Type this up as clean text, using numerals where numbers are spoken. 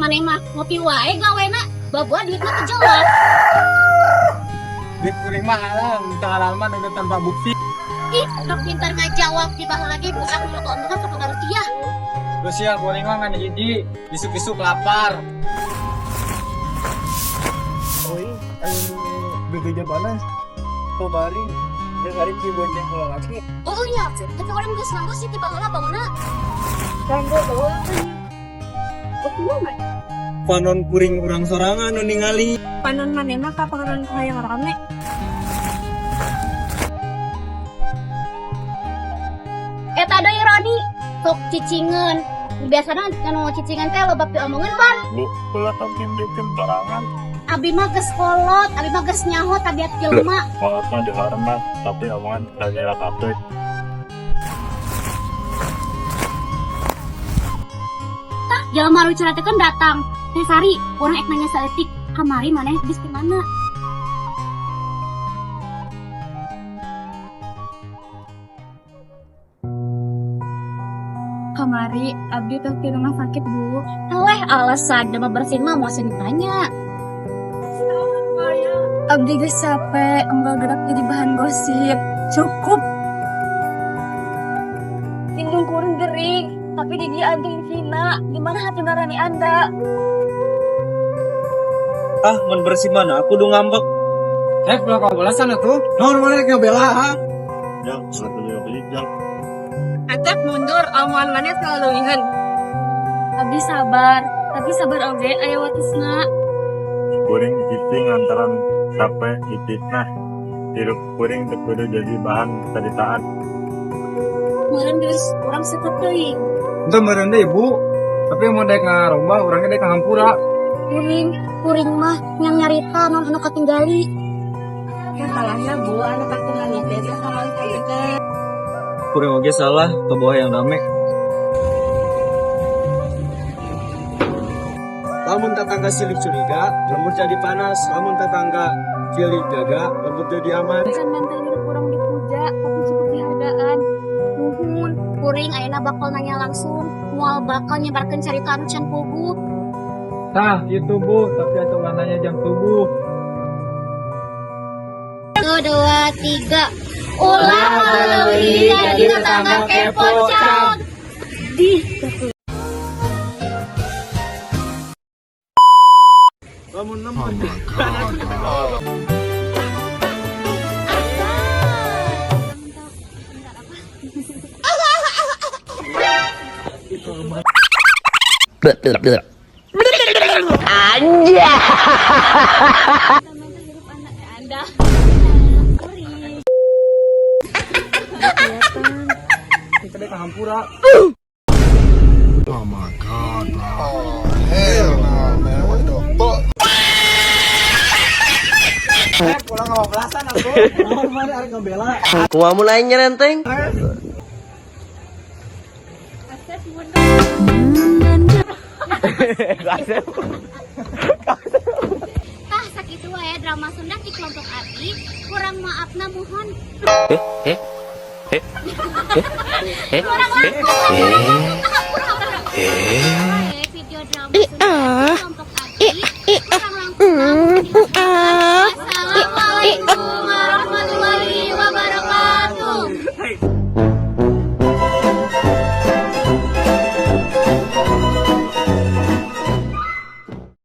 Maneh mah ngopi wae gawena, bawa duitna teu jelas. Duit kuring mah halal, teu halal mah nu tanpa bukti. Ih, sok pintar ngajawab di baheula lagi budak nu omongan sok rupiah. Terus ya kuring mah ngan hiji, isuk-isuk lapar. Oi, anu bebeja panas. Kamari jeung ari dibonceng ku lalaki. Oh iya, tapi urang geus nganggo sih ti baheula bauna. Kanggo bawa kan. Panon kuring urang sorangan nu ningali. Panon maneh mah kapangaran hayang rame. Eta deui Roni, sok cicingeun. Biasana anu cicingan teh loba piomongeun pan. Bu, ulah bikin sorangan. Abi mah geus kolot, abi mah geus nyaho tabiat jelema. Kolot mah dihormat, tapi omongan kagak katut. Tah, jelema nu curatekeun datang. Teh Sari, urang ek nanya saeutik. Kamari maneh geus di mana? Kamari abdi teh di rumah sakit, Bu. Eleh alasan jelema bersin mah moal ditanya. Abdi geus capek, enggal gerak jadi bahan gosip. Cukup. Indung kuring gering, tapi di dia anting Cina. Gimana hati nurani Anda? Ah, mun bersih mana aku udah ngambek. Eh, pulang ka belasan atuh. Naon maneh rek ngabela ha? Jang, satu juga jang. Atep mundur, omongan maneh selalu lihan. Abdi sabar, tapi sabar oge aya watesna. Kuring cicing lantaran capek difitnah. Hirup kuring teu kudu jadi bahan caritaan. Meureun geus urang seukeut teuing. Entah meureun deui, Bu. Tapi mun daek ngarombah urang ge daek ngahampura. Kuring, kuring mah yang nyarita naon anu katinggali. Ya salahnya Bu, anu katingali teh salah teh. Kuring oge salah ke bawah yang rame. Lamun tetangga silih curiga, lembur jadi panas. Lamun tetangga silih jaga, lembur jadi aman. Can mental hirup urang dipuja, tapi cukup dihargaan. Nuhun, kuring ayeuna bakal nanya langsung, moal bakal nyebarkeun carita anu can puguh. Tah, gitu Bu, tapi atuh nanya jam tubuh. 1, 2, 3. Ulah ngaleuwih jadi tetangga kepo cang. Di. Lamun lembur. Anda. Kita daek ngahampura. Oh my God, bro. Oh, hell no, man. What the fuck? Eh, pulang ka belasan atuh. Naon maneh arek ngabela. Kumaha mun aing nyerenteng? Asep mundur. Tah sakitu wae drama Sunda di kelompok abdi. Kurang maafna mohon. Kurang langkung. Kurang video drama Sunda di kelompok abdi. Kurang langkungna.